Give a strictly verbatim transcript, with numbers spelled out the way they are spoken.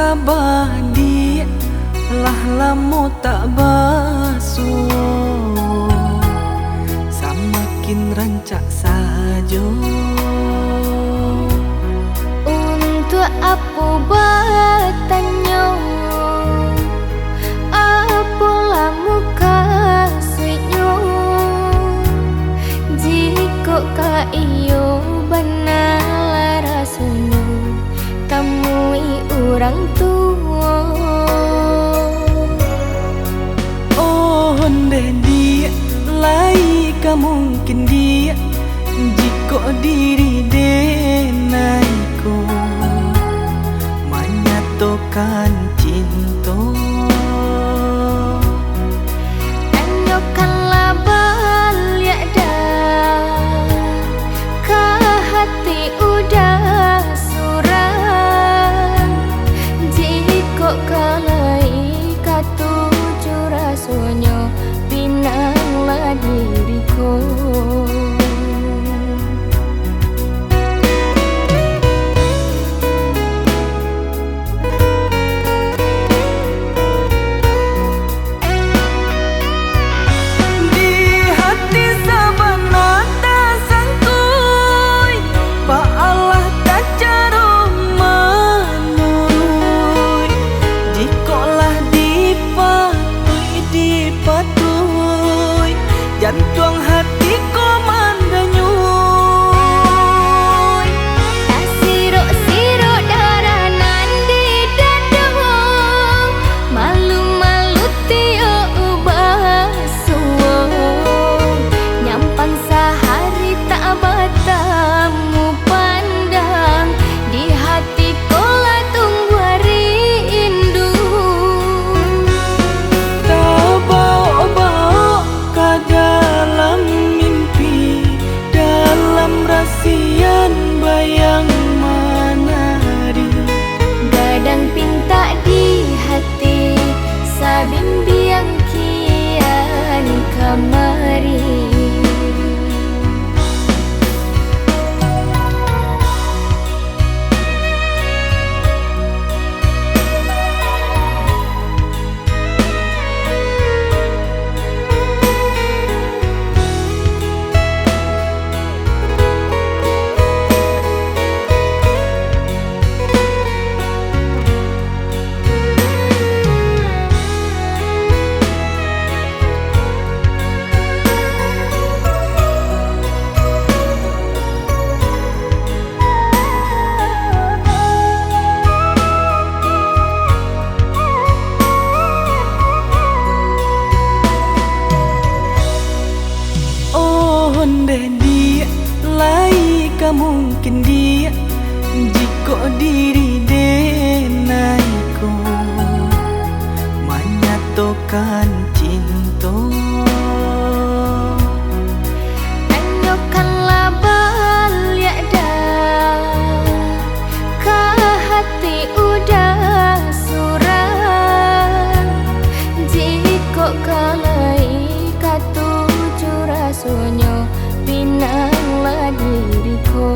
Abadi lah lamo tak basuo, samakin rancak sajo. Untuak apo batanyo, apolah mukasuiknyo? Jikok ka iyo bana lah rasonyo, tamui urang tuo. Oh, ondeh, Diak, lai ka mungkin, Diak, jikok diri denai ko manyatokan cinto. Tanyokanlah baliak dah, ka hati udah surang. Jikok ka lai katuju rasonyo, pinanglah diri ko. Di hati sabana tasangkuik, baalah tacaro manuruik. Jikok lah dipatuik, dipatuik, jantuang hati ko mandanyuik. Tasirok-sirok darah nan di dado, malu-malu tiok basuo. Nyampang sahari tak batamu pandang, di hati ko lah tumbuah rindu. Tabaok-baok ka dalam mimpi, dalam rasian bayang manari. Gadang pintak di hati, sabimbiang kian kamari. Oh, ondeh, Diak, lai ka mungkin, Diak, jikok diri denai ko manyatokan cinto. Tanyokanlah baliak dah, ka hati udah surang. Jikok ka lai katuju rasonyo, pinanglah diri ko.